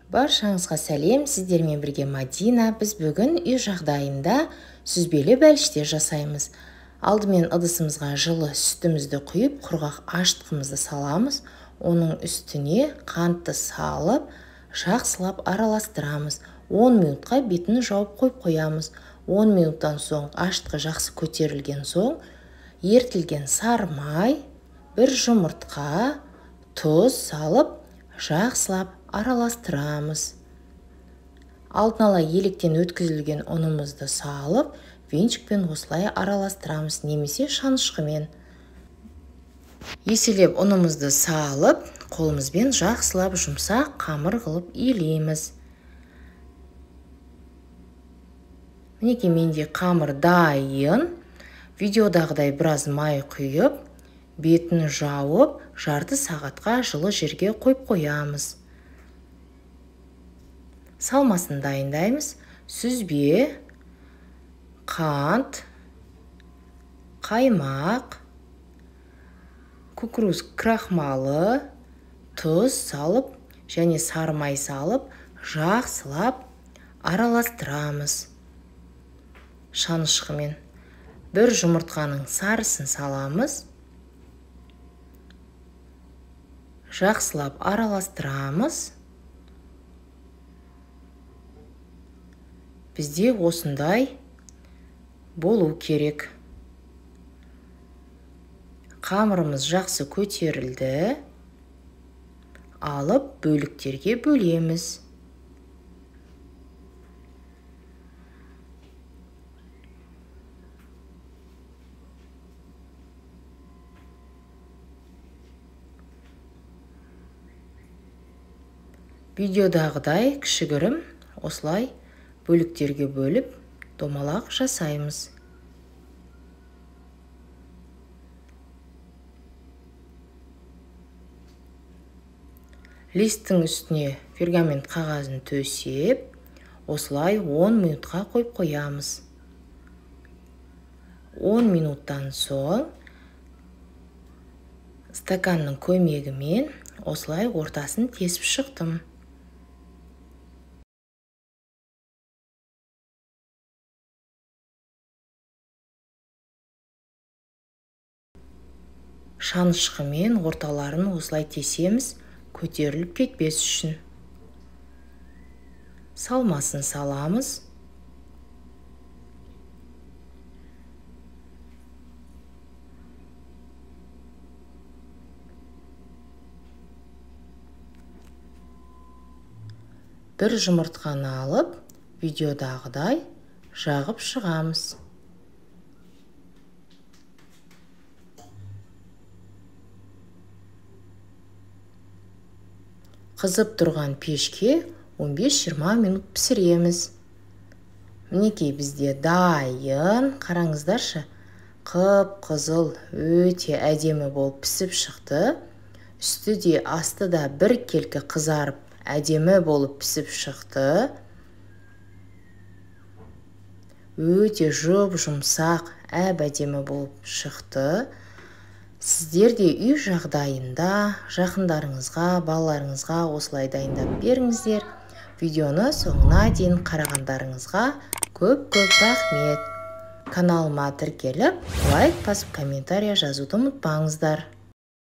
Баршаңызға сәлем, сіздермен бірге Мадина. Біз бүгін үй жағдайында сүзбелі бәліштер жасаймыз. Алдымен ыдысымызға жылы сүтімізді құйып, құрғақ ашытқымызды саламыз. Оның үстіне қантты салып, жақсылап араластырамыз. 10 минутқа бетін жауып қойып қоямыз. 10 минуттан соң ашытқы жақсы көтерілген соң, ерітілген сары май, бір жұмыртқа, тұз салып, жақсылап араластырамыз. Алдын ала електен өткізілген ұнымызды салып, венчикпен осылай араластырамыз, немесе шанышқымен. Еселеп ұнымызды салып, қолымызбен жақсылап жұмсақ қамыр қылып илейміз. Мінекей менде қамыр дайын. Видеодағыдай біраз май құйып, бетін жауып, жарты сағатқа жылы жерге қойып қоямыз. Салмасын дайындаймыз. Сүзбе, қант, қаймақ, кукуруз крахмалы, тұз салып және сары май салып, жақсылап араластырамыз. Шанышқымен бір жұмыртқаның сарысын саламыз. Жақсылап араластырамыз. Бізде осындай болу керек. Қамырымыз жақсы көтерілді. Алып бөліктерге бөлеміз. Видеодағыдай кішігірім осылай бөліктерге бөліп домалақ жасаймыз. Листтің үстіне пергамент қағазын төсеп, осылай 10 минутқа қойып қоямыз. 10 минуттан соң стаканның көмегімен осылай ортасын тесіп шықтым. Шанышқымен орталарын осылай тесеміз, көтеріліп кетпес үшін. Салмасын саламыз. Бір жұмыртқаны алып, видеодағыдай жағып шығамыз. Қызып тұрған пешке 15-20 минут пісіреміз. Мінекей бізде дайын. Қараңыздаршы, қып-қызыл, өте әдемі болып пісіп шықты. Үсті де асты да біркелкі қызарып, әдемі болып пісіп шықты. Өте жұп-жұмсақ, әп-әдемі болып шықты. Сіздер де үй жағдайында жақындарыңызға, балаларыңызға осылай дайындап беріңіздер. Видеоны соңына дейін қарағандарыңызға көп-көп рахмет. Каналыма тіркеліп, лайк басып, комментария жазуды ұмытпаңыздар.